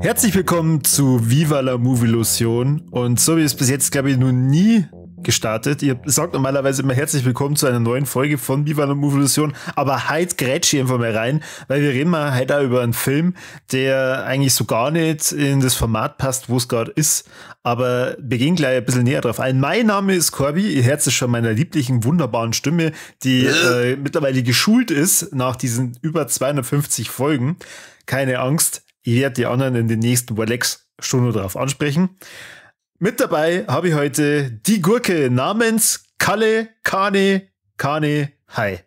Herzlich willkommen zu Viva la Movilusion. Und so wie es bis jetzt, glaube ich, noch nie gestartet. Ihr sagt normalerweise immer herzlich willkommen zu einer neuen Folge von Viva la Movilusion, aber heute grätsche ich einfach mal rein, weil wir reden mal heute auch über einen Film, der eigentlich so gar nicht in das Format passt, wo es gerade ist. Aber wir gehen gleich ein bisschen näher drauf ein. Mein Name ist Corby, ihr hört es schon meiner lieblichen, wunderbaren Stimme, die mittlerweile geschult ist nach diesen über 250 Folgen. Keine Angst, ich werde die anderen in den nächsten Warlex schon noch drauf ansprechen. Mit dabei habe ich heute die Gurke namens Kalle Kane Kane Hai.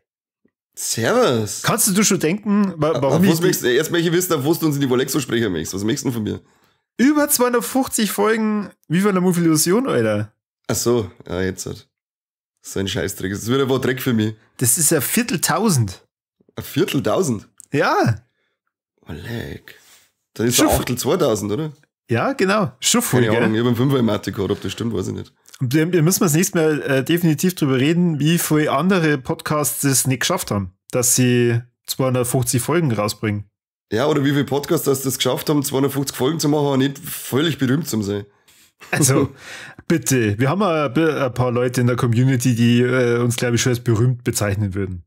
Servus. Kannst du schon denken, warum ich... Erst möchte ich wissen, auf was du uns in die Volexo sprechen möchtest. Was möchtest du von mir? Über 250 Folgen Viva la Movilusion, Alter. Ach so, ja, jetzt halt. So ein Scheißdreck. Das wird aber Dreck für mich. Das ist ja 1.250. Ein 1.250? Ja. Oh, leck. Dann ist es 1.8 2000, oder? Ja, genau. Schon voll, keine Ahnung, ich habe einen 5er im Mathe gehabt, ob das stimmt, weiß ich nicht. Und wir müssen das nächste Mal definitiv drüber reden, wie viele andere Podcasts es nicht geschafft haben, dass sie 250 Folgen rausbringen. Ja, oder wie viele Podcasts das geschafft haben, 250 Folgen zu machen und nicht völlig berühmt zu sein. Also, bitte. Wir haben ein paar Leute in der Community, die uns, glaube ich, schon als berühmt bezeichnen würden.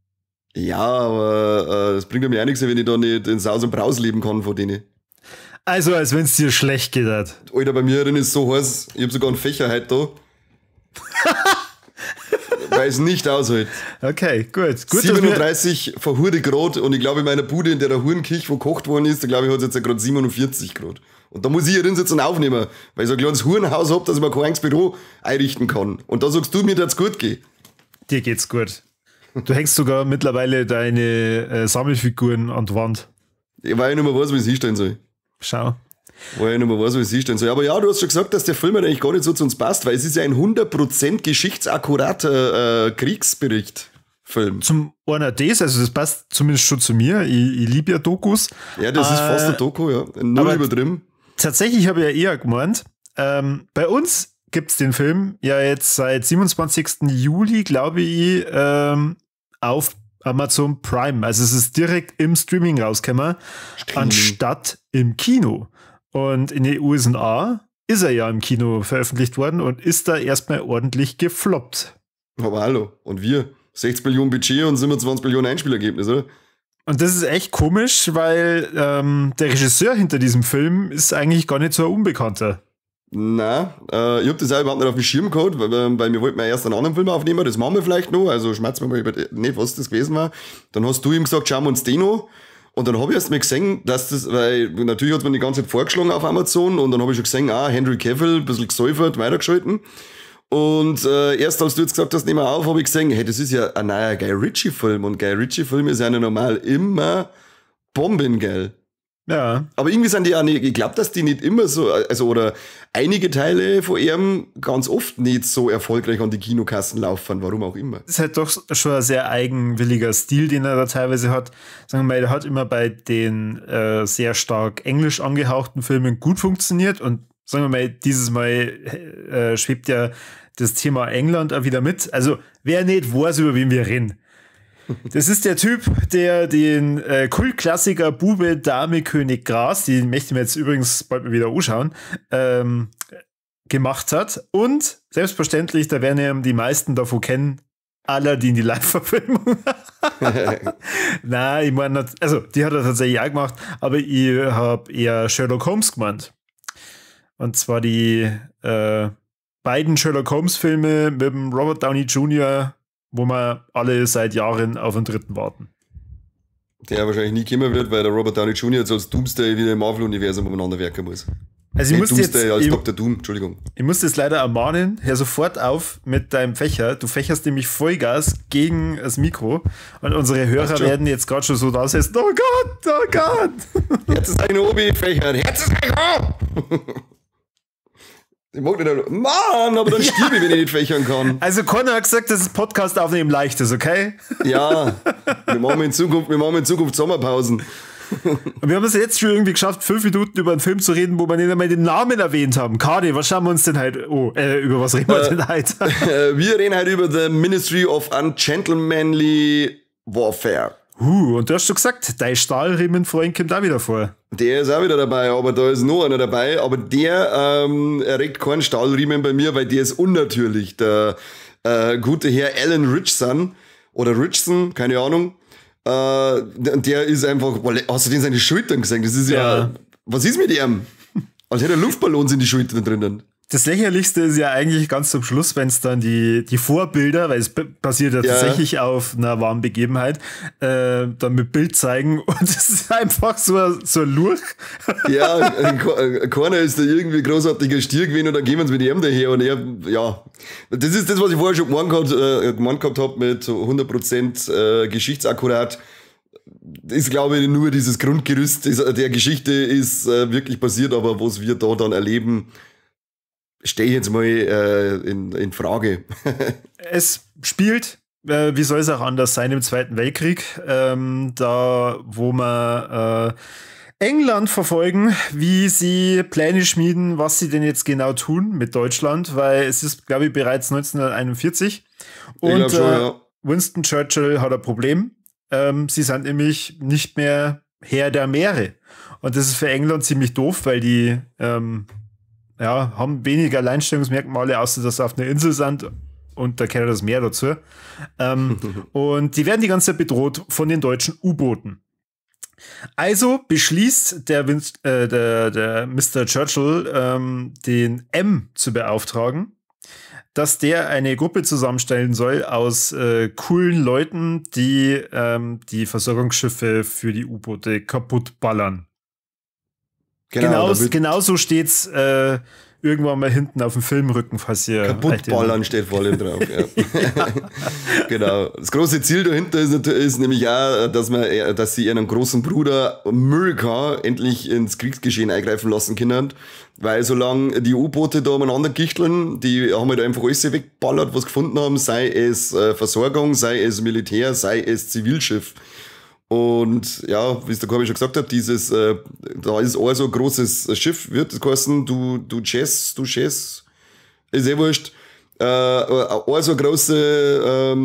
Ja, aber das bringt mir auch nichts, wenn ich da nicht in Saus und Braus leben kann von denen. Also, als wenn es dir schlecht geht hat. Alter, bei mir drin ist so heiß, ich hab sogar einen Fächer heute da. Weil es nicht aushält. Okay, gut. Gut, 37 verhurde Grad und ich glaube in meiner Bude, in der Hurenküche, wo gekocht worden ist, da glaube ich, hat es jetzt gerade 47 Grad. Und da muss ich hier drin sitzen und aufnehmen, weil ich so ein kleines Hurenhaus hab, dass ich mir kein eigenes Büro einrichten kann. Und da sagst du mir, dass es gut geht. Dir geht's gut. Du hängst sogar mittlerweile deine Sammelfiguren an die Wand. Ich weiß nicht mehr, was, wie ich es hinstellen soll. Schau. Weil ich nicht mehr weiß, wie es hinstellen soll. Aber ja, du hast schon gesagt, dass der Film halt eigentlich gar nicht so zu uns passt, weil es ist ja ein 100% geschichtsakkurater Kriegsbericht-Film. Zum einer das, also das passt zumindest schon zu mir. Ich liebe ja Dokus. Ja, das ist fast ein Doku, ja. Null übertrieben. Tatsächlich habe ich ja eher gemeint, bei uns gibt es den Film ja jetzt seit 27. Juli, glaube ich, auf Amazon Prime. Also es ist direkt im Streaming rausgekommen, anstatt im Kino. Und in den USA ist er ja im Kino veröffentlicht worden und ist da erstmal ordentlich gefloppt. Aber hallo, und wir? 60 Millionen Budget und 27 Millionen Einspielergebnis, oder? Und das ist echt komisch, weil der Regisseur hinter diesem Film ist eigentlich gar nicht so ein Unbekannter. Na, ich hab das auch überhaupt nicht auf dem Schirm gehabt, weil wir wollten ja erst einen anderen Film aufnehmen, das machen wir vielleicht noch, also schmerzen wir mal über nicht, was das gewesen war. Dann hast du ihm gesagt, schauen wir uns den an. Und dann habe ich erst mal gesehen, dass das, weil natürlich hat man die ganze Zeit vorgeschlagen auf Amazon und dann habe ich schon gesehen, ah, Henry Cavill, ein bisschen gesäufert, weitergeschalten. Und erst als du jetzt gesagt hast, nehmen wir auf, habe ich gesehen, hey, das ist ja ein neuer Guy Ritchie-Film und Guy Ritchie-Film ist ja normal immer bombengeil. Ja. Aber irgendwie sind die auch nicht, ich glaube, dass die nicht immer so, also oder einige Teile von ihm ganz oft nicht so erfolgreich an die Kinokassen laufen, warum auch immer. Das ist halt doch schon ein sehr eigenwilliger Stil, den er da teilweise hat. Sagen wir mal, er hat immer bei den sehr stark englisch angehauchten Filmen gut funktioniert und sagen wir mal, dieses Mal schwebt ja das Thema England auch wieder mit. Also wer nicht weiß, über wen wir reden. Das ist der Typ, der den Kultklassiker Bube, Dame, König, Gras, den möchte ich mir jetzt übrigens bald mal wieder anschauen, gemacht hat. Und selbstverständlich, da werden ja die meisten davon kennen, Aladdin, die Live-Verfilmung. Nein, ich meine, also die hat er tatsächlich auch gemacht, aber ich habe eher Sherlock Holmes gemeint. Und zwar die beiden Sherlock Holmes-Filme mit dem Robert Downey Jr., wo wir alle seit Jahren auf den dritten warten. Der wahrscheinlich nie kommen wird, weil der Robert Downey Jr. jetzt als Doomsday wieder im Marvel-Universum umeinander werken muss. Also ich muss Doomsday jetzt, als Dr. Doom, Entschuldigung. Ich muss das leider ermahnen, hör sofort auf mit deinem Fächer. Du fächerst nämlich Vollgas gegen das Mikro und unsere Hörer werden jetzt gerade schon so da sitzen, oh Gott, oh Gott. Jetzt ist ein Obi-Fächer, jetzt ist ein. Ich mag nicht. Mann, aber dann stirb ich, wenn ich nicht fächern kann. Also Conor hat gesagt, dass das Podcast aufnehmen leicht ist, okay? Ja, wir machen in Zukunft Sommerpausen. Und wir haben es jetzt schon irgendwie geschafft, 5 Minuten über einen Film zu reden, wo wir nicht einmal den Namen erwähnt haben. Kadi, was schauen wir uns denn heute? Oh, über was reden wir denn heute? Wir reden heute über The Ministry of Ungentlemanly Warfare. Und du hast schon gesagt, dein Stahlriemenfreund kommt auch wieder vor. Der ist auch wieder dabei, aber da ist noch einer dabei. Aber der erregt keinen Stahlriemen bei mir, weil der ist unnatürlich. Der gute Herr Alan Ritchson oder Ritchson, keine Ahnung. Der ist einfach, hast du den seine Schultern gesehen? Das ist ja, was ist mit ihm? Als hätte er Luftballons in die Schultern drinnen. Das Lächerlichste ist ja eigentlich ganz zum Schluss, wenn es dann die Vorbilder, weil es basiert ja tatsächlich auf einer wahren Begebenheit, dann mit Bild zeigen und es ist einfach so ein Lurch. Ja, keiner ist da irgendwie großartiger Stier gewesen und dann gehen wir uns mit ihm daher und er, ja, das ist das, was ich vorher schon gemeint gehabt habe mit 100% geschichtsakkurat. Ist, glaube ich, nur dieses Grundgerüst der Geschichte ist wirklich passiert, aber was wir da dann erleben, stehe ich jetzt mal in Frage. Es spielt, wie soll es auch anders sein, im Zweiten Weltkrieg, da wo wir England verfolgen, wie sie Pläne schmieden, was sie denn jetzt genau tun mit Deutschland, weil es ist, glaube ich, bereits 1941. Und schon, ja. Winston Churchill hat ein Problem. Sie sind nämlich nicht mehr Herr der Meere. Und das ist für England ziemlich doof, weil die haben weniger Alleinstellungsmerkmale, außer dass sie auf einer Insel sind und da gehört das Meer dazu. Und die werden die ganze Zeit bedroht von den deutschen U-Booten. Also beschließt der Mr. Churchill, den M zu beauftragen, dass der eine Gruppe zusammenstellen soll aus coolen Leuten, die die Versorgungsschiffe für die U-Boote kaputt ballern. Genau so steht's irgendwann mal hinten auf dem Filmrücken, falls ihr. Kaputtballern steht vor allem drauf. Ja. Ja. Genau. Das große Ziel dahinter ist nämlich auch, dass sie ihren großen Bruder Amerika endlich ins Kriegsgeschehen eingreifen lassen können. Weil solange die U-Boote da umeinander gichteln, die haben halt einfach alles wegballert, was gefunden haben, sei es Versorgung, sei es Militär, sei es Zivilschiff. Und ja, wie es der Corby schon gesagt hat, dieses, da ist auch so ein großes Schiff, wird das heißen, du Chess, ist eh wurscht. Auch so große,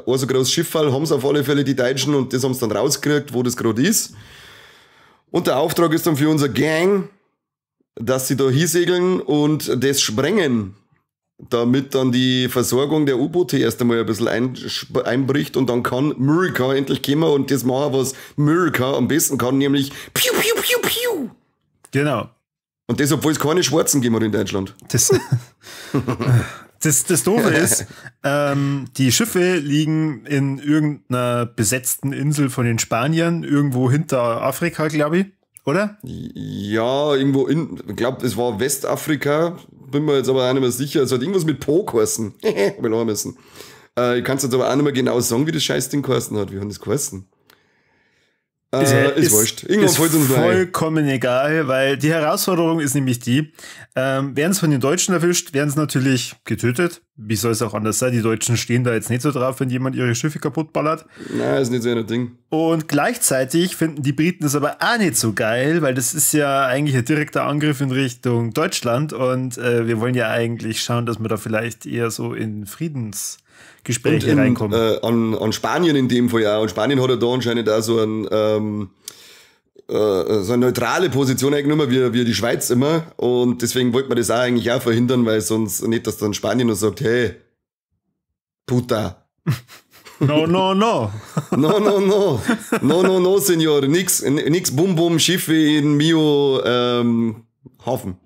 auch so großes Schiffall haben sie auf alle Fälle, die Deutschen, und das haben sie dann rausgekriegt, wo das gerade ist. Und der Auftrag ist dann für unser Gang, dass sie da hinsegeln und das sprengen, damit dann die Versorgung der U-Boote erst einmal ein bisschen einbricht und dann kann Amerika endlich kommen und das machen, was Amerika am besten kann, nämlich piu, piu, piu, piu. Genau. Und das, obwohl es keine Schwarzen gegeben hat in Deutschland. Das Doofe ist, die Schiffe liegen in irgendeiner besetzten Insel von den Spaniern, irgendwo hinter Afrika, glaube ich. Oder? Ja, irgendwo in, ich glaube, es war Westafrika, bin mir jetzt aber auch nicht mehr sicher. Es hat irgendwas mit Po geheißen. Hab ich lachen müssen. Ich kann es jetzt aber auch nicht mehr genau sagen, wie das Scheißding geheißen hat. Wie hat das geheißen? Ist wurscht. Irgendwann fällt uns vollkommen egal, weil die Herausforderung ist nämlich die, werden es von den Deutschen erwischt, werden es natürlich getötet. Wie soll es auch anders sein? Die Deutschen stehen da jetzt nicht so drauf, wenn jemand ihre Schiffe kaputt ballert. Nein, ist nicht so ein Ding. Und gleichzeitig finden die Briten es aber auch nicht so geil, weil das ist ja eigentlich ein direkter Angriff in Richtung Deutschland und wir wollen ja eigentlich schauen, dass wir da vielleicht eher so in Friedensgespräche und reinkommen. An Spanien in dem Fall ja. Und Spanien hat ja da anscheinend auch so ein so eine neutrale Position eingenommen, wie die Schweiz immer. Und deswegen wollte man das auch eigentlich auch verhindern, weil sonst nicht, dass dann Spanien nur sagt, hey, Puta. No, no, no. No, no, no. No, no, no, Senor. Nix, nix bum, bum, Schiffe in Mio Hafen.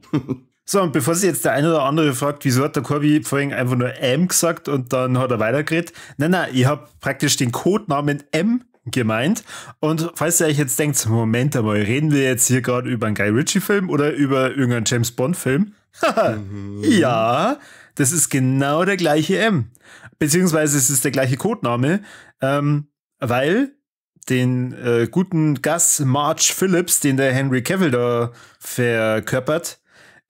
So, und bevor sich jetzt der eine oder andere fragt, wieso hat der Corby vorhin einfach nur M gesagt und dann hat er weitergeredet. Nein, nein, ich habe praktisch den Codenamen M gemeint. Und falls ihr euch jetzt denkt, Moment einmal, reden wir jetzt hier gerade über einen Guy Ritchie-Film oder über irgendeinen James Bond-Film? Ja, das ist genau der gleiche M. Beziehungsweise es ist der gleiche Codename, weil den guten Gus March Phillips, den der Henry Cavill da verkörpert,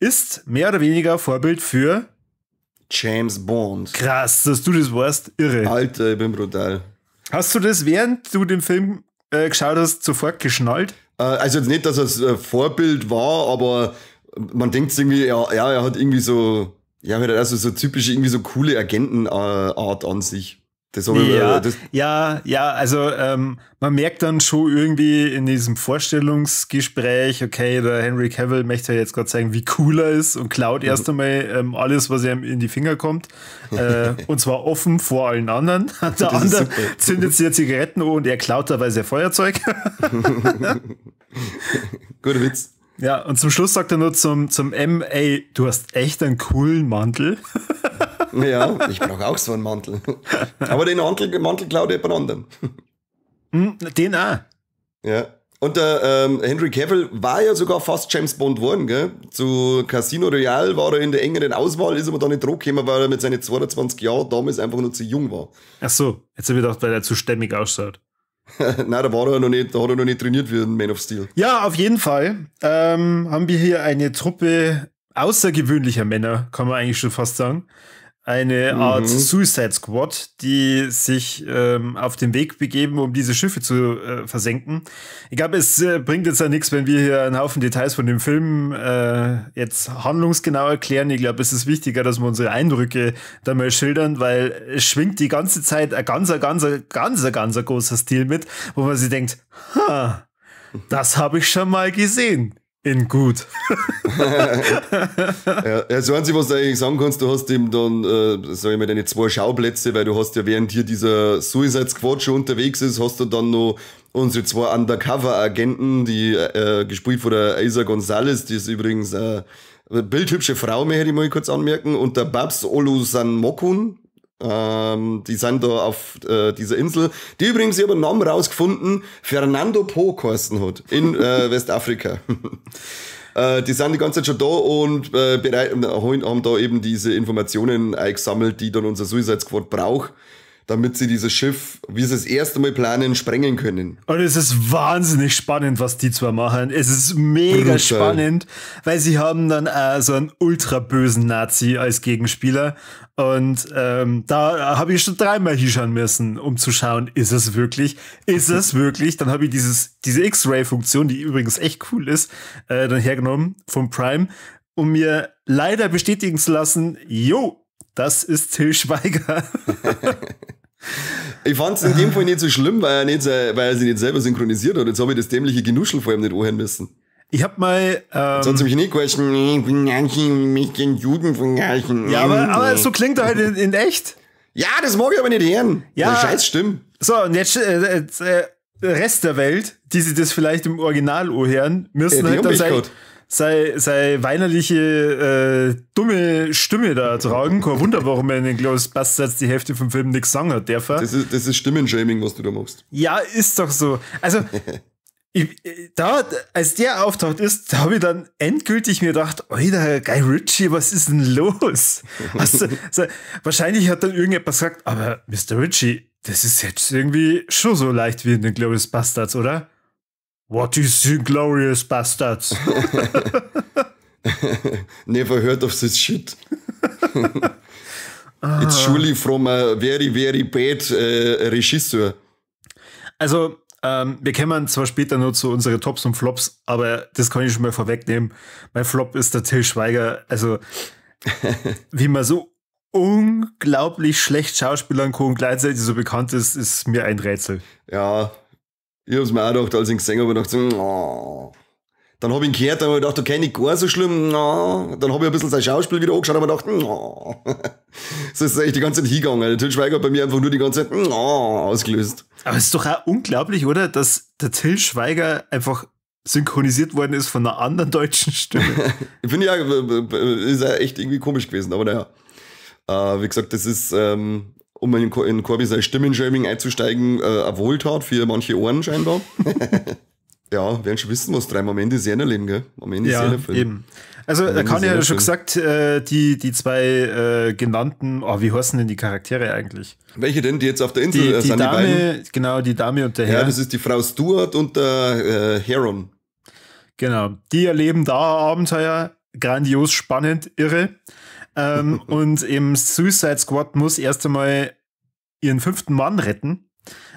ist mehr oder weniger Vorbild für James Bond. Krass, dass du das weißt. Irre. Alter, ich bin brutal. Hast du das, während du den Film geschaut hast, sofort geschnallt? Also jetzt nicht, dass es Vorbild war, aber man denkt irgendwie, ja, er hat irgendwie so, ja, also so typische, irgendwie so coole Agentenart an sich. Das ja, ja, also man merkt dann schon irgendwie in diesem Vorstellungsgespräch, okay, der Henry Cavill möchte ja jetzt gerade zeigen, wie cool er ist und klaut erst einmal alles, was ihm in die Finger kommt. Und zwar offen vor allen anderen. Der andere zündet sich Zigaretten an und er klaut dabei sein Feuerzeug. Guter Witz. Ja, und zum Schluss sagt er nur zum M, ey, du hast echt einen coolen Mantel. Ja, ich brauche auch so einen Mantel. Aber den Mantel klaut jemand anderen. Den auch. Ja. Und der Henry Cavill war ja sogar fast James Bond geworden, gell? Zu Casino Royale war er in der engeren Auswahl, ist aber da nicht drauf gekommen, weil er mit seinen 22 Jahren damals einfach nur zu jung war. Ach so, jetzt habe ich gedacht, weil er zu stämmig ausschaut. Nein, da war er noch nicht, da hat er noch nicht trainiert für den Man of Steel. Ja, auf jeden Fall haben wir hier eine Truppe außergewöhnlicher Männer, kann man eigentlich schon fast sagen. Eine Art Suicide Squad, die sich auf den Weg begeben, um diese Schiffe zu versenken. Ich glaube, es bringt jetzt ja nichts, wenn wir hier einen Haufen Details von dem Film jetzt handlungsgenau erklären. Ich glaube, es ist wichtiger, dass wir unsere Eindrücke da mal schildern, weil es schwingt die ganze Zeit ein ganz, ganz, ganz, ganz großer Stil mit, wo man sich denkt, ha, das habe ich schon mal gesehen. In gut. Ja, so einzig, was du eigentlich sagen kannst, du hast eben dann, sag ich mal, deine zwei Schauplätze, weil du hast ja, während hier dieser Suicide Squad schon unterwegs ist, hast du dann noch unsere zwei Undercover-Agenten, die gespielt von der Eiza González, die ist übrigens eine bildhübsche Frau, möchte ich mal kurz anmerken, und der Babs Olusanmokun. Die sind da auf dieser Insel, die übrigens, ich habe einen Namen rausgefunden, Fernando Po geheißen hat, in Westafrika. Die sind die ganze Zeit schon da und haben da eben diese Informationen eingesammelt, die dann unser Suicide Squad braucht, damit sie dieses Schiff, wie sie das erste Mal planen, sprengen können. Und es ist wahnsinnig spannend, was die zwar machen. Es ist mega brutal spannend, weil sie haben dann so einen ultra bösen Nazi als Gegenspieler. Und da habe ich schon dreimal hinschauen müssen, um zu schauen, ist es wirklich? Ist es wirklich? Dann habe ich diese X-Ray-Funktion, die übrigens echt cool ist, dann hergenommen vom Prime, um mir leider bestätigen zu lassen, jo, das ist Til Schweiger. Ich fand's in dem Fall nicht so schlimm, weil er sich nicht selber synchronisiert hat. Jetzt habe ich das dämliche Genuschel vor ihm nicht anhören müssen. Ich hab mal. Sonst hab ich nicht geheißen, ich bin Nazi, mich den Juden vergleichen. Ja, aber so klingt er halt in echt. Ja, das mag ich aber nicht hören. Ja. Scheiß Stimme. So, und jetzt Rest der Welt, die sich das vielleicht im Original anhören, müssen halt dann sei weinerliche, dumme Stimme da tragen. Kein Wunder, warum er in den Glorious Bastards die Hälfte vom Film nichts sagen hat, darf er. Das ist Stimmenshaming, was du da machst. Ja, ist doch so. Also, als der auftaucht ist, da habe ich dann endgültig mir gedacht, Alter, Guy Ritchie, was ist denn los? Wahrscheinlich hat dann irgendjemand gesagt, aber Mr. Ritchie, das ist jetzt irgendwie schon so leicht wie in den Glorious Bastards, oder? What is Inglourious Bastards? Never heard of this shit. It's surely from a very, very bad Regisseur. Also, wir kommen zwar später noch zu unseren Tops und Flops, aber das kann ich schon mal vorwegnehmen. Mein Flop ist der Til Schweiger. Also, wie man so unglaublich schlecht schauspielern kann und gleichzeitig so bekannt ist, ist mir ein Rätsel. Ja, ich hab's mir auch gedacht, als ich ihn gesehen habe, gedacht, so, oh. Dann hab ich ihn gehört, dann hab ich gedacht, okay, nicht gar so schlimm. Oh. Dann hab ich ein bisschen sein Schauspiel wieder angeschaut und hab mir gedacht, oh. So ist es echt die ganze Zeit hingegangen. Der Til Schweiger hat bei mir einfach nur die ganze Zeit oh, ausgelöst. Aber es ist doch auch unglaublich, oder? Dass der Til Schweiger einfach synchronisiert worden ist von einer anderen deutschen Stimme. Ich finde ja, ist ja echt irgendwie komisch gewesen, aber naja. Wie gesagt, das ist, um in Corby sein Stimmenshaming einzusteigen, eine Wohltat für manche Ohren scheinbar. Ja, werden schon wissen, was treiben. Am Ende ist eh Leben, gell? Am Ende ja, ist eh eben. Also, da kann ich ja schon gesagt, die zwei genannten, oh, wie heißen denn die Charaktere eigentlich? Welche denn, die jetzt auf der Insel die sind? Dame, die beiden? Genau, die Dame und der Herr. Ja, das ist die Frau Stewart und der Heron. Genau, die erleben da Abenteuer. Grandios, spannend, irre. Und im Suicide Squad muss erst einmal ihren 5. Mann retten.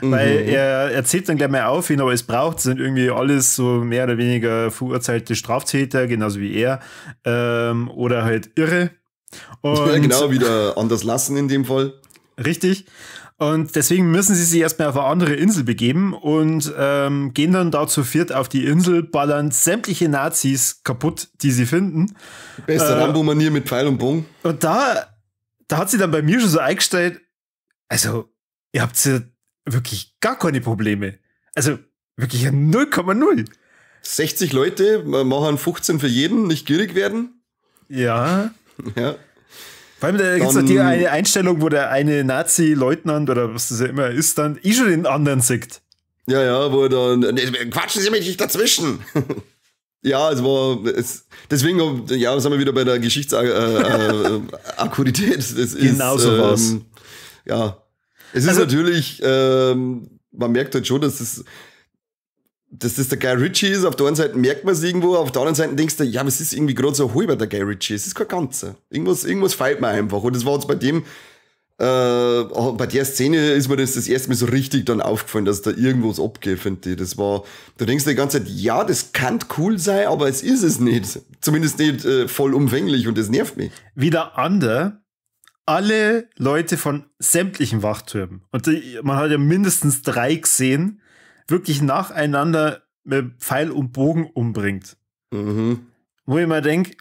Weil er erzählt dann gleich mal auf, wen er alles braucht. Das sind irgendwie alles so mehr oder weniger verurteilte Straftäter, genauso wie er. Oder halt Irre. Und ja, genau, wieder anders lassen in dem Fall. Richtig. Und deswegen müssen sie sich erstmal auf eine andere Insel begeben und gehen dann da zu viert auf die Insel, ballern sämtliche Nazis kaputt, die sie finden. Beste Rambo-Manier mit Pfeil und Bogen. Und da hat sie dann bei mir schon so eingestellt, also, ihr habt ja wirklich gar keine Probleme. Also wirklich 0,0. 60 Leute machen 15 für jeden, nicht gierig werden. Ja. Ja. Vor allem, da gibt es die eine Einstellung, wo der eine Nazi-Leutnant oder was das ja immer ist, dann schon den anderen sieht. Ja, ja, wo er dann, quatschen Sie mich nicht dazwischen. Ja, es war, deswegen, ja, sind wir wieder bei der Geschichtsakurität. Genau so was. Ja. Es ist also, natürlich, man merkt halt schon, dass das der Guy Ritchie ist. Auf der einen Seite merkt man es irgendwo, auf der anderen Seite denkst du, ja, aber es ist irgendwie gerade so halber der Guy Ritchie. Es ist kein Ganzer. Irgendwas fehlt mir einfach. Und das war jetzt bei dem, bei der Szene ist mir das erste Mal so richtig dann aufgefallen, dass da irgendwas abgeht, finde ich. Das war, du denkst die ganze Zeit, ja, das kann cool sein, aber es ist es nicht. Zumindest nicht vollumfänglich und das nervt mich. Wieder alle Leute von sämtlichen Wachtürmen, und man hat ja mindestens 3 gesehen, wirklich nacheinander mit Pfeil und Bogen umbringt. Mhm. Wo ich mir denke,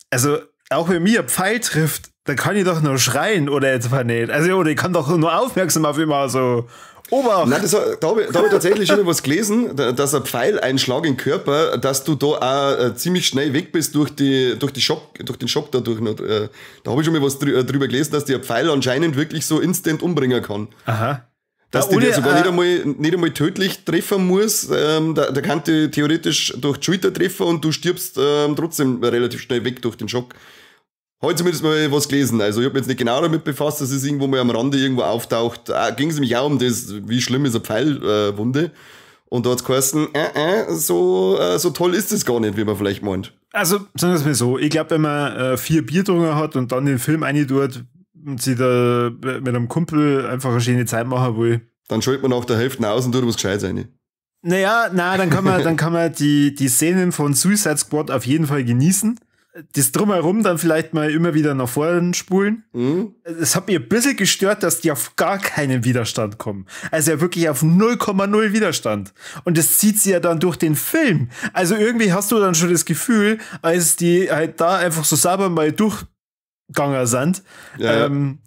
also auch wenn mir ein Pfeil trifft, dann kann ich doch nur schreien oder etwa nicht. Also, oder ich kann doch nur aufmerksam auf immer so Obacht. Nein, da hab ich tatsächlich schon was gelesen, dass ein Pfeileinschlag im Körper, dass du da auch ziemlich schnell weg bist durch den Schock dadurch. Da habe ich schon mal was drüber gelesen, dass dir ein Pfeil anscheinend wirklich so instant umbringen kann. Aha. Dass die dir sogar nicht einmal tödlich treffen muss, da kann die theoretisch durch die Schulter treffen und du stirbst trotzdem relativ schnell weg durch den Schock. Habe ich zumindest mal was gelesen. Also ich habe mich jetzt nicht genau damit befasst, dass es irgendwo mal am Rande irgendwo auftaucht. Ging es mich auch um das, wie schlimm ist eine Pfeilwunde. Und da hat es geheißen, so toll ist es gar nicht, wie man vielleicht meint. Also sagen wir es mal so, ich glaube, wenn man 4 Bier getrunken hat und dann den Film reintut und sich da mit einem Kumpel einfach eine schöne Zeit machen will. Dann schaltet man nach der Hälfte aus und tut was Gescheites rein. Naja, na, dann kann man die Szenen von Suicide Squad auf jeden Fall genießen. Das Drumherum dann vielleicht mal immer wieder nach vorne spulen. Mhm. Es hat mich ein bisschen gestört, dass die auf gar keinen Widerstand kommen. Also ja wirklich auf 0,0 Widerstand. Und das zieht sie ja dann durch den Film. Also irgendwie hast du dann schon das Gefühl, als die halt da einfach so sauber mal durchgegangen sind, ja, und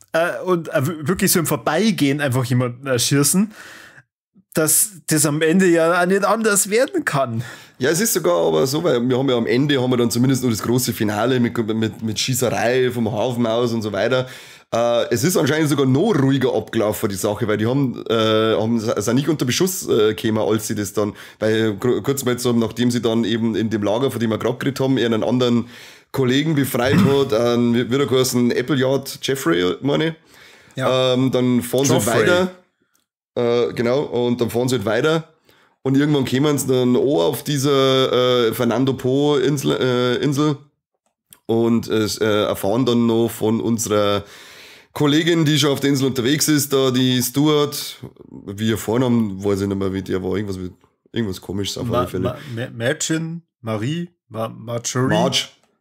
wirklich so im Vorbeigehen einfach jemanden erschießen, dass das am Ende ja auch nicht anders werden kann. Ja, es ist sogar aber so, weil wir haben ja am Ende haben wir dann zumindest nur das große Finale mit Schießerei vom Hafen aus und so weiter. Es ist anscheinend sogar noch ruhiger abgelaufen, die Sache, weil die sind nicht unter Beschuss gekommen, als sie das dann, weil kurz mal so, nachdem sie dann eben in dem Lager, von dem wir gerade geredet haben, einen anderen Kollegen befreit hat, wieder geheißen Appleyard Jeffrey, meine ich. Ja. Dann fahren sie weiter. Genau, und dann fahren sie halt weiter und irgendwann kommen sie dann auch auf dieser Fernando Po Insel und erfahren dann noch von unserer Kollegin, die schon auf der Insel unterwegs ist, da die Stuart, wie ihr Vornamen, weiß ich nicht mehr, wie der war, irgendwas komisches auf alle Fälle. Margin, Marie, Marjorie.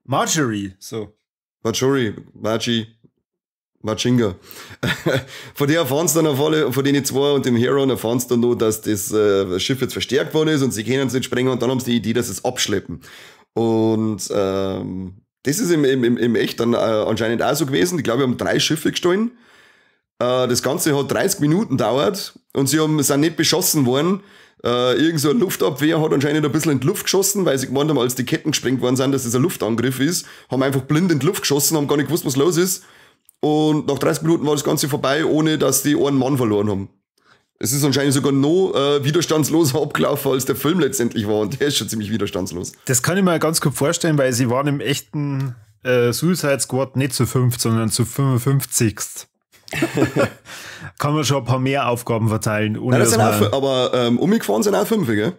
Marjorie, so. Marjorie, Margie. Machinga. Von der erfahren sie dann auf alle, von denen zwei und dem Heron erfahren sie dann noch, dass das Schiff jetzt verstärkt worden ist und sie können es nicht sprengen und dann haben sie die Idee, dass sie es abschleppen. Und das ist im Echt dann anscheinend auch so gewesen. Ich glaube, wir haben 3 Schiffe gestohlen. Das Ganze hat 30 Minuten gedauert und sie sind nicht beschossen worden. Irgend so eine Luftabwehr hat anscheinend ein bisschen in die Luft geschossen, weil sie gemeint haben, als die Ketten gesprengt worden sind, dass das ein Luftangriff ist, haben einfach blind in die Luft geschossen, haben gar nicht gewusst, was los ist. Und nach 30 Minuten war das Ganze vorbei, ohne dass die einen Mann verloren haben. Es ist anscheinend sogar noch widerstandsloser abgelaufen, als der Film letztendlich war. Und der ist schon ziemlich widerstandslos. Das kann ich mir ganz gut vorstellen, weil sie waren im echten Suicide Squad nicht zu 5, sondern zu 55. Kann man schon ein paar mehr Aufgaben verteilen. Ohne Nein, das sind auch, aber umgefahren sind auch 5, gell?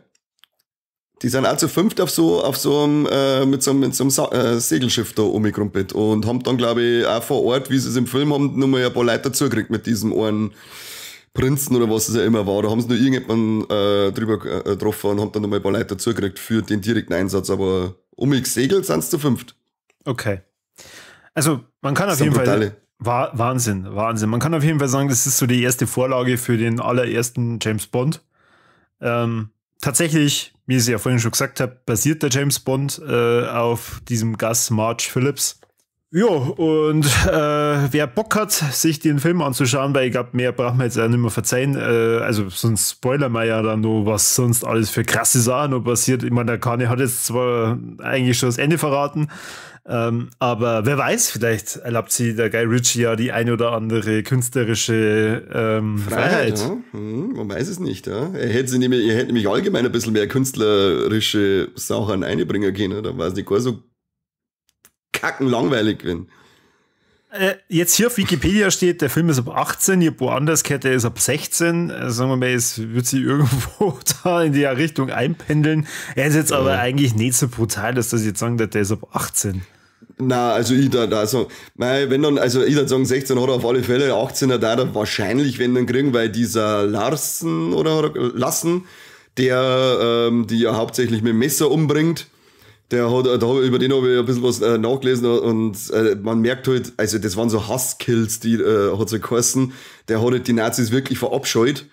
Die sind auch zu fünft auf so einem, mit so einem Segelschiff da umgekrumpelt und haben dann, glaube ich, auch vor Ort, wie sie es im Film haben, nochmal ein paar Leute dazugekriegt mit diesem einen Prinzen oder was es ja immer war. Da haben sie nur irgendjemanden drüber getroffen und haben dann nochmal ein paar Leute dazugekriegt für den direkten Einsatz. Aber umgesegelt sind sie zu fünft. Okay. Also man kann auf jeden Fall... Wahnsinn, Wahnsinn. Man kann auf jeden Fall sagen, das ist so die erste Vorlage für den allerersten James Bond. Tatsächlich, wie ich es ja vorhin schon gesagt habe, basiert der James Bond auf diesem Gus March Phillips. Ja, und wer Bock hat, sich den Film anzuschauen, weil ich glaube, mehr braucht man jetzt auch nicht mehr verzeihen. Also sonst spoilern wir ja dann noch, was sonst alles für krasse Sachen noch passiert. Ich meine, der Kani hat jetzt zwar eigentlich schon das Ende verraten, aber wer weiß, vielleicht erlaubt sie der Guy Ritchie ja die ein oder andere künstlerische Freiheit. Ja. Man weiß es nicht. Ja. Er hätte nämlich allgemein ein bisschen mehr künstlerische Sachen einbringen können. Da war es nicht gar so kackenlangweilig gewesen. Jetzt hier auf Wikipedia steht, der Film ist ab 18, ich habe woanders gehört, der ist ab 16. Also sagen wir mal, es wird sich irgendwo da in die Richtung einpendeln. Er ist jetzt aber eigentlich nicht so brutal, dass das jetzt sagen, der ist ab 18. Na, also ich da, also, wenn dann, also ich würde sagen, 16 hat er auf alle Fälle, 18er da er wahrscheinlich, wenn dann kriegen, weil dieser Larsen oder Lassen, der, die ja hauptsächlich mit dem Messer umbringt, der hat, über den habe ich ein bisschen was nachgelesen und man merkt halt, also das waren so Hasskills, die hat so geheißen, der hat halt die Nazis wirklich verabscheut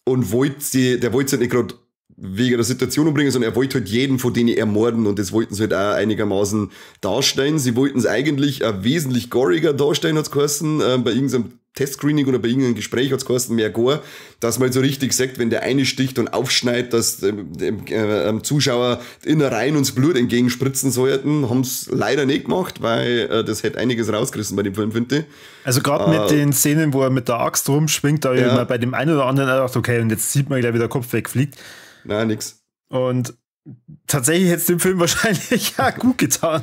und wollte sie, der wollte sie nicht gerade wegen der Situation umbringen, sondern er wollte halt jeden von denen ermorden und das wollten sie halt auch einigermaßen darstellen. Sie wollten es eigentlich auch wesentlich goriger darstellen, hat's geheißen, bei irgendeinem Testscreening oder bei irgendeinem Gespräch hat's geheißen, mehr Gore, dass man halt so richtig sagt, wenn der eine sticht und aufschneidet, dass dem Zuschauer Innereien und das Blut entgegenspritzen sollten, haben's leider nicht gemacht, weil das hätte einiges rausgerissen bei dem Film, finde ich. Also gerade mit den Szenen, wo er mit der Axt rumschwingt, da ja. Immer bei dem einen oder anderen gedacht, okay, und jetzt sieht man gleich, wie der Kopf wegfliegt. Nein, nix. Und tatsächlich hätte es dem Film wahrscheinlich ja gut getan.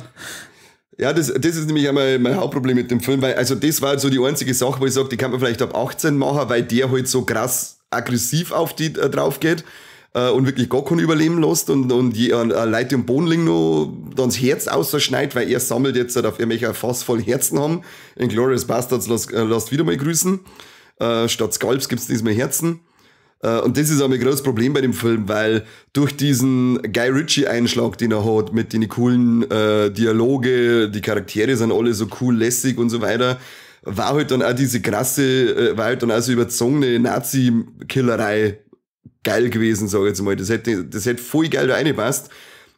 Ja, das ist nämlich einmal mein Hauptproblem mit dem Film, weil, also das war so die einzige Sache, wo ich sage, die kann man vielleicht ab 18 machen, weil der halt so krass aggressiv auf die drauf geht und wirklich gar keinen überleben lässt und Leute im Bodenling noch dann das Herz ausschneidet, weil er sammelt jetzt halt auf, er möchte ein Fass voll Herzen haben. In Glorious Bastards lasst wieder mal grüßen. Statt Skalps gibt's diesmal Herzen. Und das ist auch ein großes Problem bei dem Film, weil durch diesen Guy Ritchie-Einschlag, den er hat, mit den coolen Dialoge, die Charaktere sind alle so cool, lässig und so weiter, war halt dann auch diese krasse, war halt dann auch so überzogene Nazi-Killerei geil gewesen, sag ich jetzt mal. Das hätte voll geil da reingepasst.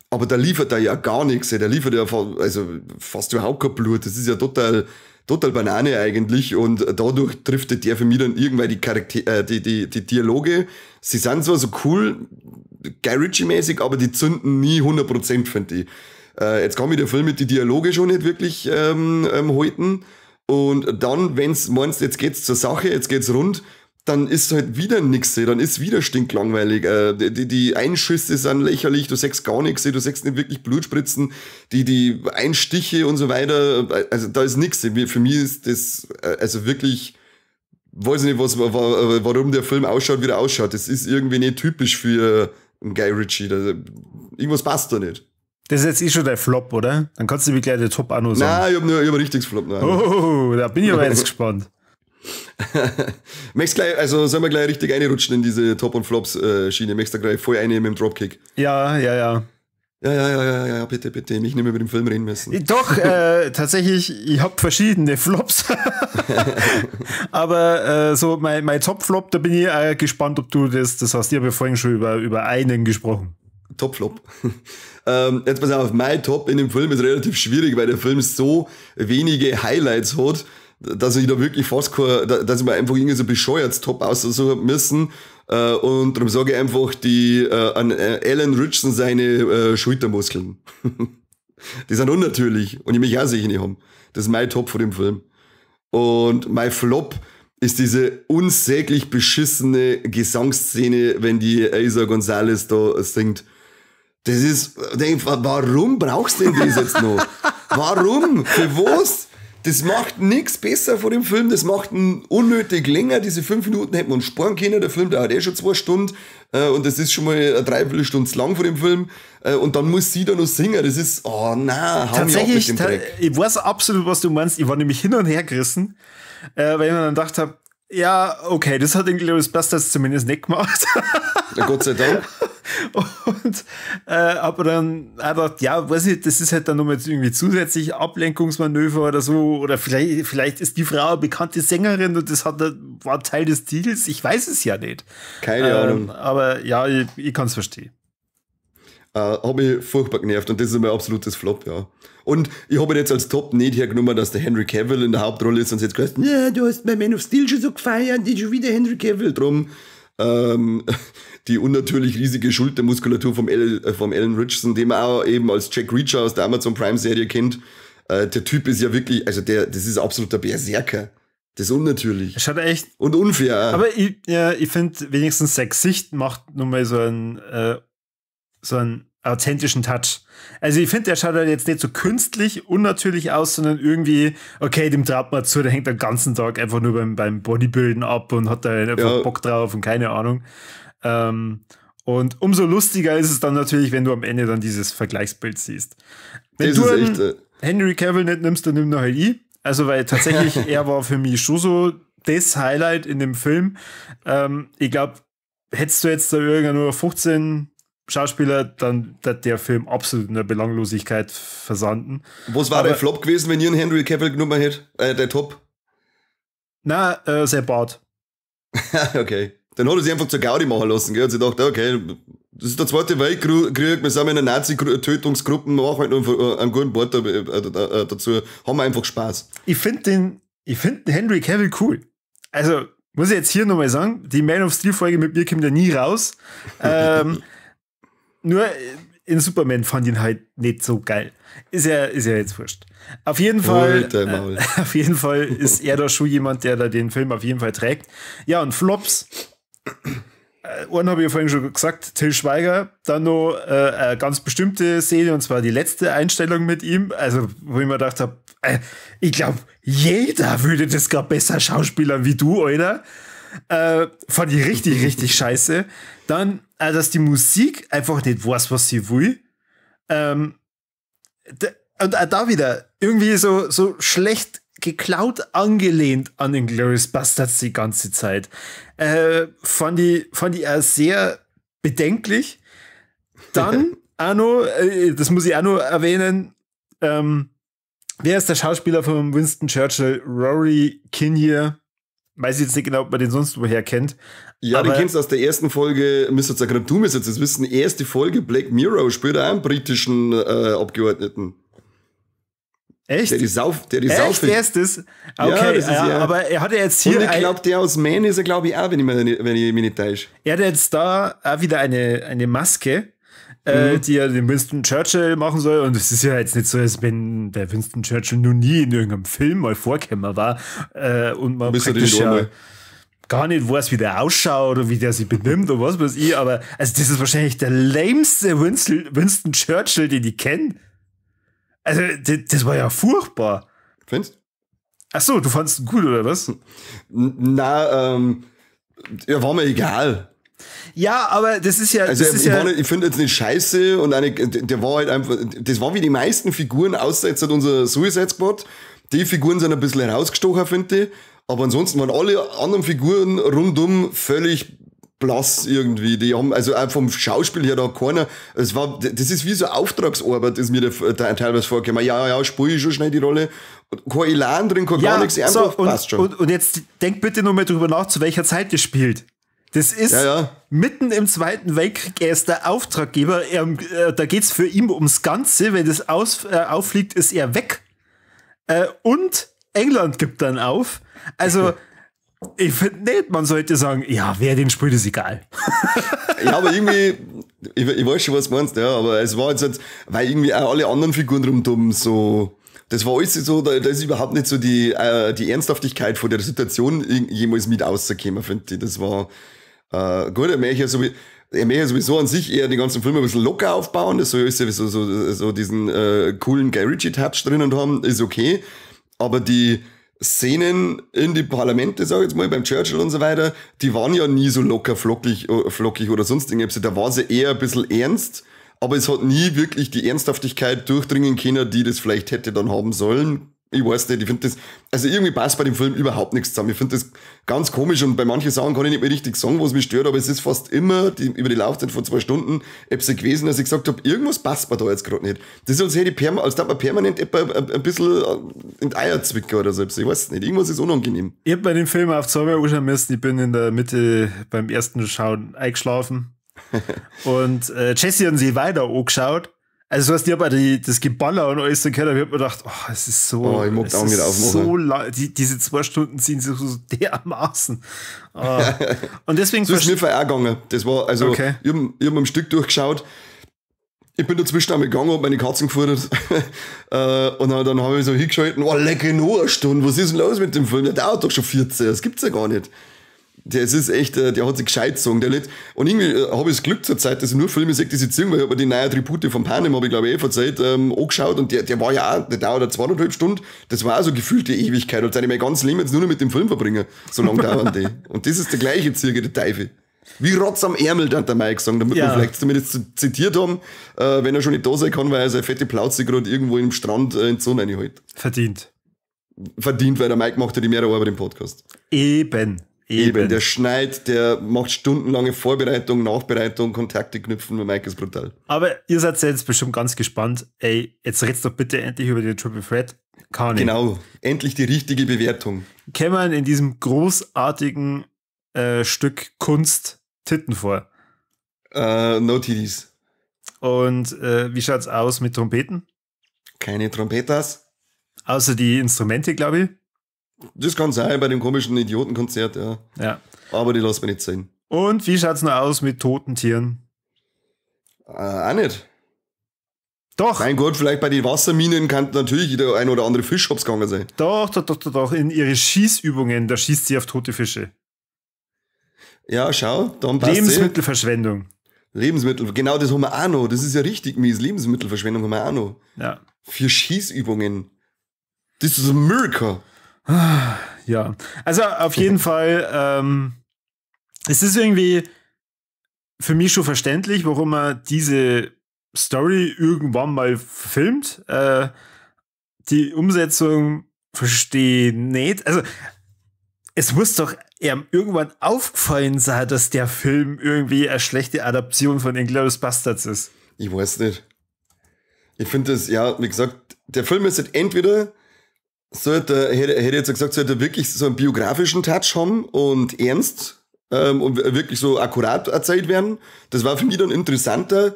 Aber da liefert er ja gar nichts. Der liefert ja fast überhaupt kein Blut. Das ist ja total Banane eigentlich und dadurch driftet der für mich dann irgendwann die Charaktere, die Dialoge. Sie sind zwar so cool, Guy Ritchie-mäßig, aber die zünden nie 100%, finde ich. Jetzt kann mich der Film mit den Dialoge schon nicht wirklich halten. Und dann, wenn's meinst, jetzt geht's zur Sache, jetzt geht's rund, dann ist halt wieder nix, dann ist wieder stinklangweilig. Die Einschüsse sind lächerlich, du siehst gar nichts, du siehst nicht wirklich Blutspritzen, die Einstiche und so weiter, also da ist nix. Für mich ist das, also wirklich, weiß ich nicht, warum der Film ausschaut, wie der ausschaut. Das ist irgendwie nicht typisch für einen Guy Ritchie. Irgendwas passt da nicht. Das ist jetzt eh schon der Flop, oder? Dann kannst du mir gleich den Top auch noch sagen. Nein, ich hab ein richtiges Flop. Nein. Oh, da bin ich aber jetzt gespannt. Möchtest gleich, also sollen wir gleich richtig einrutschen in diese Top- und Flops-Schiene? Möchtest du gleich voll einnehmen mit dem Dropkick? Ja, ja, ja. Ja, bitte, bitte, nicht mehr über den Film reden müssen. Doch, tatsächlich, ich habe verschiedene Flops. Aber so mein Top-Flop, da bin ich gespannt, ob du das hast. Ich habe ja vorhin schon über einen gesprochen. Top-Flop. Jetzt pass auf, mein Top in dem Film ist relativ schwierig, weil der Film so wenige Highlights hat, dass ich da wirklich fast kein, dass ich mir einfach irgendwie so bescheuert Top aussuchen müssen. Und darum sage ich einfach die an Alan Ritchson seine Schultermuskeln. Die sind unnatürlich und ich mich auch sicher nicht haben. Das ist mein Top von dem Film. Und mein Flop ist diese unsäglich beschissene Gesangsszene, wenn die Eiza González da singt. Das ist, denk, warum brauchst du denn das jetzt noch? Warum? Für was? Das macht nichts besser vor dem Film, das macht ihn unnötig länger. Diese 5 Minuten hätten wir uns sparen können. Der Film dauert eh schon 2 Stunden und das ist schon mal eine Dreiviertelstunde zu lang vor dem Film. Und dann muss sie da noch singen. Das ist, oh nein, hau mich ab mit dem Dreck. Ich weiß absolut, was du meinst. Ich war nämlich hin und her gerissen, weil ich mir dann gedacht habe, ja, okay, das hat Inglourious Basterds zumindest nicht gemacht. Ja, Gott sei Dank. Und aber dann auch gedacht, ja, weiß nicht, das ist halt dann nochmal irgendwie zusätzlich Ablenkungsmanöver oder so. Oder vielleicht ist die Frau eine bekannte Sängerin und das war Teil des Deals. Ich weiß es ja nicht. Keine Ahnung. Aber ja, ich kann es verstehen. Hab mich furchtbar genervt und das ist mein absolutes Flop, ja. Und ich habe jetzt als Top nicht hergenommen, dass der Henry Cavill in der Hauptrolle ist und jetzt gesagt, ja, du hast mein Man of Steel schon so gefeiert, ist schon wieder Henry Cavill. Drum die unnatürlich riesige Schultermuskulatur vom Alan Ritchson, den man auch eben als Jack Reacher aus der Amazon Prime Serie kennt. Der Typ ist ja wirklich, also das ist absoluter Berserker. Das ist unnatürlich. Schaut echt. Und unfair. Aber ich finde, wenigstens sein Gesicht macht nun mal so einen authentischen Touch. Also ich finde, der schaut halt jetzt nicht so künstlich, unnatürlich aus, sondern irgendwie, okay, dem traut man zu, der hängt den ganzen Tag einfach nur beim Bodybuilden ab und hat da einfach Bock drauf und keine Ahnung. Und umso lustiger ist es dann natürlich, wenn du am Ende dann dieses Vergleichsbild siehst. Wenn du echt, Henry Cavill nicht nimmst, dann nimm noch halt ich. Also, weil tatsächlich, er war für mich schon so das Highlight in dem Film. Ich glaube, hättest du jetzt da irgendwann nur 15 Schauspieler, dann hat der Film absolut in der Belanglosigkeit versanden. Was war der Flop gewesen, wenn ihr einen Henry Cavill genommen hättet? Der Top? Na, sein Bart. Okay. Dann hat er sich einfach zur Gaudi machen lassen, gell? Hat sich gedacht, okay, das ist der Zweite Weltkrieg, wir sind in einer Nazi-Tötungsgruppe, machen halt noch einen guten Bart dazu, haben wir einfach Spaß. Ich finde den Henry Cavill cool. Also, muss ich jetzt hier nochmal sagen, die Man of Steel Folge mit mir kommt ja nie raus. Nur in Superman fand ich ihn halt nicht so geil. Ist ja jetzt wurscht. Auf jeden Fall, auf jeden Fall ist er da schon jemand, der da den Film auf jeden Fall trägt. Ja, und Flops. Einen habe ich ja vorhin schon gesagt, Til Schweiger. Dann noch eine ganz bestimmte Szene, und zwar die letzte Einstellung mit ihm. Also, wo ich mir gedacht habe, ich glaube, jeder würde das gerade besser schauspielern wie du, Alter. Fand ich richtig, richtig scheiße. Dann, dass die Musik einfach nicht weiß, was sie will. Und auch da wieder irgendwie so schlecht geklaut angelehnt an den Inglourious Basterds die ganze Zeit. Fand ich auch sehr bedenklich. Dann auch noch, das muss ich auch noch erwähnen, wer ist der Schauspieler von Winston Churchill? Rory Kinnear. Weiß ich jetzt nicht genau, ob man den sonst woher kennt. Ja, aber den kennst du aus der ersten Folge, müsstest ja gerade du müsstest das wissen, erste Folge Black Mirror spielt auch einen britischen Abgeordneten. Echt? Der die Echt? Der ist das? Okay, ja, das ist ja, aber er hat ja jetzt hier. Und ich glaube, der aus Man ist er, glaube ich, auch, wenn ich mich nicht täusche. Er hat jetzt da auch wieder eine Maske, die er den Winston Churchill machen soll. Und es ist ja jetzt nicht so, als wenn der Winston Churchill noch nie in irgendeinem Film mal vorgekommen war. Und man praktisch ja gar nicht weiß, wie der ausschaut oder wie der sich benimmt oder was weiß ich. Aber also das ist wahrscheinlich der lameste Winston Churchill, den ich kenne. Also, das war ja furchtbar. Findest du? Ach so, du fandest ihn gut, oder was? Na, ja, war mir egal. Ja, aber das ist ja. Also, das ist ja, ich finde jetzt nicht scheiße und der war halt einfach, das war wie die meisten Figuren, außer jetzt hat unser Suicide Squad. Die Figuren sind ein bisschen herausgestochen, finde ich. Aber ansonsten waren alle anderen Figuren rundum völlig blass irgendwie. Die haben, also auch vom Schauspiel her da keiner, es war, das ist wie so Auftragsarbeit, ist mir da teilweise vorgekommen. Ja, ja, spiele ich schon schnell die Rolle. Kein Elan drin, kein gar nichts, einfach so, passt schon. Und jetzt denk bitte nur mal drüber nach, zu welcher Zeit das spielt. Das ist mitten im Zweiten Weltkrieg, er ist der Auftraggeber, da geht's für ihn ums Ganze, wenn das auffliegt, ist er weg. Und England gibt dann auf. Also, ich finde nicht, man sollte sagen, ja, wer den spielt, ist egal. Ja, aber irgendwie, ich weiß schon, was du meinst, ja, aber es war jetzt halt, weil irgendwie auch alle anderen Figuren rundum so, das war alles so, da ist überhaupt nicht so die Ernsthaftigkeit von der Situation jemals mit rausgekommen, finde ich. Das war, gut, er möchte ja sowieso an sich eher den ganzen Film ein bisschen locker aufbauen, das soll ja so diesen coolen Guy Ritchie-Touch drinnen haben, ist okay. Aber die Szenen in die Parlamente, sag ich jetzt mal, beim Churchill und so weiter, die waren ja nie so locker flockig, flockig oder sonst irgendwas. Da war sie eher ein bisschen ernst, aber es hat nie wirklich die Ernsthaftigkeit durchdringen können, die das vielleicht hätte dann haben sollen. Ich weiß nicht, ich finde das, also irgendwie passt bei dem Film überhaupt nichts zusammen. Ich finde das ganz komisch und bei manchen Sachen kann ich nicht mehr richtig sagen, was mich stört, aber es ist fast immer über die Laufzeit von 2 Stunden etwas gewesen, dass ich gesagt habe, irgendwas passt mir da jetzt gerade nicht. Das ist, als hätte ich als würde man permanent etwa ein bisschen in die Eier zwicken oder so. Ich weiß nicht, irgendwas ist unangenehm. Ich hab bei dem Film auf zweimal anschauen müssen, ich bin in der Mitte beim ersten Schauen eingeschlafen. Und Jesse hat sich weiter angeschaut. Also, du hast ja bei das Geballer und alles so gehört, aber ich hab mir gedacht, oh, es ist so, oh, ich mag es auch nicht ist aufmachen. so lang, diese 2 Stunden ziehen sich so dermaßen. Oh. Und deswegen So ist mir vorher auch gegangen. Das war, also, Okay. ich hab am Stück durchgeschaut. Ich bin dazwischen einmal gegangen, hab meine Katzen gefuttert. Und dann hab ich so hingeschalten, oh, lecker, noch eine Stunde, was ist denn los mit dem Film? Der dauert doch schon 14, das gibt's ja gar nicht. Der, es ist echt, der hat sich gescheit gezogen. Der nicht, und irgendwie habe ich das Glück zur Zeit, dass ich nur Filme sehe, die sich ziehen, weil ich hab mir die neue Tribute von Panem, habe ich glaube ich eh verzeiht, angeschaut und der war ja auch, der dauert ja 2,5 Stunden, das war auch so gefühlte Ewigkeit, als hätte ich mein ganzes Leben jetzt nur noch mit dem Film verbringe. So lange dauern die. Und das ist der gleiche Zirkel, der Teufel. Wie Rotz am Ärmel, hat der Mike gesagt, damit wir vielleicht zumindest zitiert haben, wenn er schon nicht da sein kann, weil er seine fette Plauze gerade irgendwo im Strand in die Sonne reinhält. Verdient. Verdient, weil der Mike macht ja die mehrere Arbeit im Podcast. Eben. Eben, Eben. der schneit, der macht stundenlange Vorbereitung, Nachbereitung, Kontakte knüpfen, der Mike ist brutal. Aber ihr seid ja jetzt bestimmt ganz gespannt. Ey, jetzt redst doch bitte endlich über den Triple Threat. Kann ich. Genau, endlich die richtige Bewertung. Kämen in diesem großartigen Stück Kunst Titten vor? No titties. Und wie schaut's aus mit Trompeten? Keine Trompetas. Außer die Instrumente, glaub ich. Das kann sein bei dem komischen Idiotenkonzert, ja. Aber die lassen wir nicht sehen. Und wie schaut's noch aus mit toten Tieren? Auch nicht. Doch. Mein Gott, vielleicht bei den Wasserminen kann natürlich der ein oder andere Fisch hops gegangen sein. Doch, doch, doch, doch, doch. In ihre Schießübungen, da schießt sie auf tote Fische. Ja, schau, dann passt eh. Lebensmittelverschwendung. Lebensmittel, genau, das haben wir auch noch. Das ist ja richtig mies. Lebensmittelverschwendung haben wir auch noch. Für Schießübungen. Das ist ein Miracle. Ja, also auf jeden Fall, es ist irgendwie für mich schon verständlich, warum man diese Story irgendwann mal filmt. Die Umsetzung verstehe ich nicht. Also es muss doch ihm irgendwann aufgefallen sein, dass der Film irgendwie eine schlechte Adaption von Inglourious Basterds ist. Ich weiß nicht. Ich finde das, ja, wie gesagt, der Film ist halt entweder sollte, hätte, hätte ich jetzt gesagt, sollte er wirklich so einen biografischen Touch haben und ernst und wirklich so akkurat erzählt werden. Das war für mich dann interessanter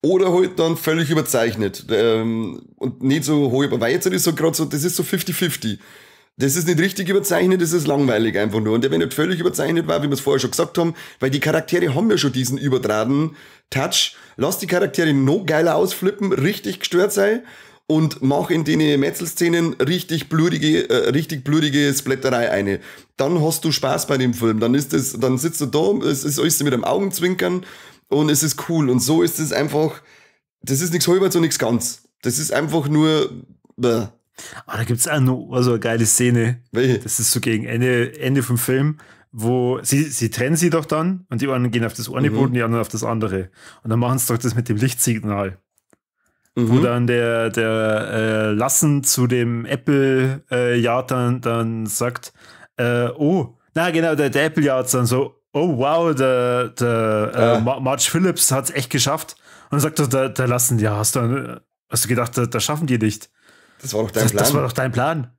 oder halt dann völlig überzeichnet. Und nicht so hoch, weil jetzt ist so grad so, das ist so 50-50. Das ist nicht richtig überzeichnet, das ist langweilig einfach nur. Und der, wenn nicht völlig überzeichnet war, wie wir es vorher schon gesagt haben, weil die Charaktere haben ja schon diesen übertragenen Touch. Lass die Charaktere noch geiler ausflippen, richtig gestört sein. Und mach in den Metzelszenen richtig blutige Splatterei eine. Dann hast du Spaß bei dem Film. Dann ist das, dann sitzt du da, es ist alles mit dem Augenzwinkern und es ist cool. Und so ist es einfach, das ist nichts halber und nichts ganz. Das ist einfach nur, bäh. Ah, da gibt's auch noch so eine geile Szene. Welche? Das ist so gegen Ende vom Film, wo sie trennen sie doch dann und die einen gehen auf das eine Boot und die anderen auf das andere. Und dann machen sie doch das mit dem Lichtsignal. Wo dann der Lassen zu dem Apple Yard dann sagt, oh, na genau, der Apple Yard dann so, oh wow, der Marge Phillips hat's echt geschafft. Und dann sagt er, der Lassen, ja, hast du gedacht, da schaffen die nicht. Das war doch dein Das Plan. war doch dein Plan.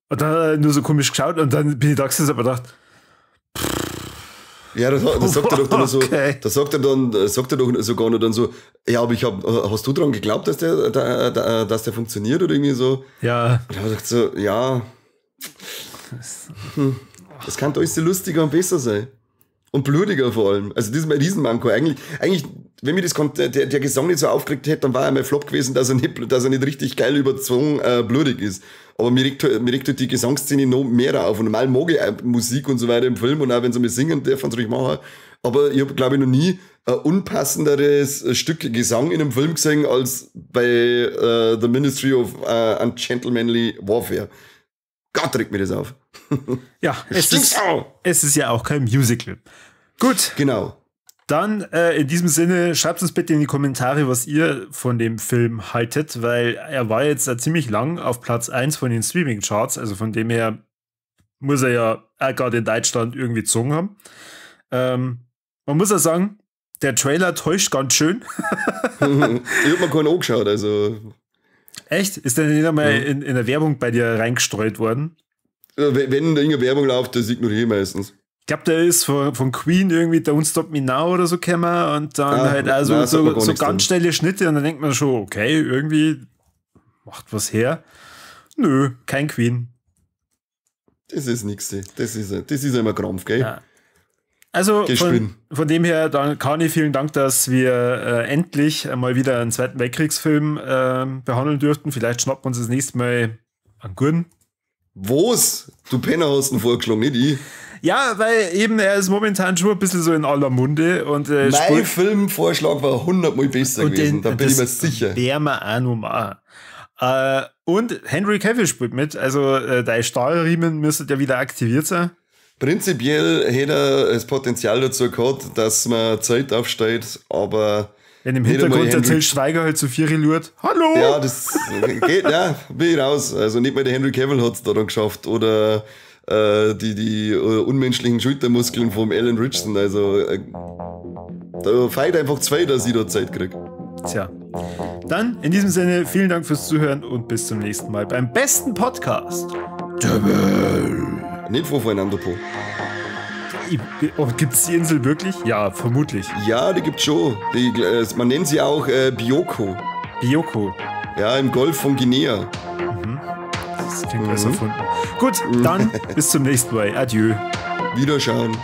Und dann hat er nur so komisch geschaut und dann bin ich da gesessen und hab mir gedacht, Ja, das sagt er doch dann so, Okay. das sagt er dann, das sagt er doch sogar noch dann so, ja, aber ich hab, hast du dran geglaubt, dass der funktioniert oder irgendwie so? Ja. Und er sagt so, ja. Das kann alles lustiger und besser sein. Und blutiger vor allem. Also das ist mein Riesenmanko. Eigentlich, wenn mir das der Gesang nicht so aufgeregt hätte, dann war er mein Flop gewesen, dass er nicht richtig geil überzogen blutig ist. Aber mir regt halt die Gesangsszene noch mehr auf. Und normal mag ich auch Musik und so weiter im Film und auch wenn sie mal singen, dürfen sie ruhig machen. Aber ich hab, glaub ich, noch nie ein unpassenderes Stück Gesang in einem Film gesehen als bei The Ministry of Ungentlemanly Warfare. Gott, regt mir das auf. Ja, es ist ja auch kein Musical. Gut. Genau. Dann in diesem Sinne, schreibt uns bitte in die Kommentare, was ihr von dem Film haltet, weil er war jetzt ziemlich lang auf Platz 1 von den Streaming-Charts, also von dem her muss er ja gerade in Deutschland irgendwie gezogen haben. Man muss ja sagen, der Trailer täuscht ganz schön. Ich hab mir keinen angeschaut, also. Echt? Ist der nicht einmal in der Werbung bei dir reingestreut worden? Wenn da irgendeine Werbung läuft, das ignoriere ich meistens. Ich glaube, der ist von Queen irgendwie Don't Stop Me Now oder so gekommen und dann halt also so ganz schnelle Schnitte und dann denkt man schon, okay, irgendwie macht was her. Nö, kein Queen. Das ist nix. Das ist immer Krampf, gell? Ja. Also von dem her, dann Kani, vielen Dank, dass wir endlich mal wieder einen Zweiten Weltkriegsfilm behandeln dürften. Vielleicht schnappen wir uns das nächste Mal einen guten. Was? Du Penner hast ihn vorgeschlagen, nicht ich. Ja, weil eben er ist momentan schon ein bisschen so in aller Munde. Und, mein Filmvorschlag war 100-mal besser gewesen, da bin ich mir sicher. Werden wir auch noch machen. Und Henry Cavill spielt mit, also dein Stahlriemen müsste ja wieder aktiviert sein. Prinzipiell hätte er das Potenzial dazu gehabt, dass man Zeit aufsteht, aber... Wenn im Hintergrund der Til Schweiger halt zu Vieri lurt. Hallo! Ja, das geht, ja, bin ich raus. Also nicht mal der Henry Cavill hat es da dann geschafft. Oder die unmenschlichen Schultermuskeln vom Alan Richardson. Also da feiert einfach zwei, dass ich da Zeit kriege. Tja. Dann in diesem Sinne, vielen Dank fürs Zuhören und bis zum nächsten Mal beim besten Podcast. Nicht von Fernando Po. Oh, gibt's die Insel wirklich? Ja, vermutlich. Ja, die gibt's schon. Die, man nennt sie auch Bioko. Bioko. Ja, im Golf von Guinea. Mhm. Das klingt alles erfunden. Gut, dann bis zum nächsten Mal. Adieu. Wiederschauen.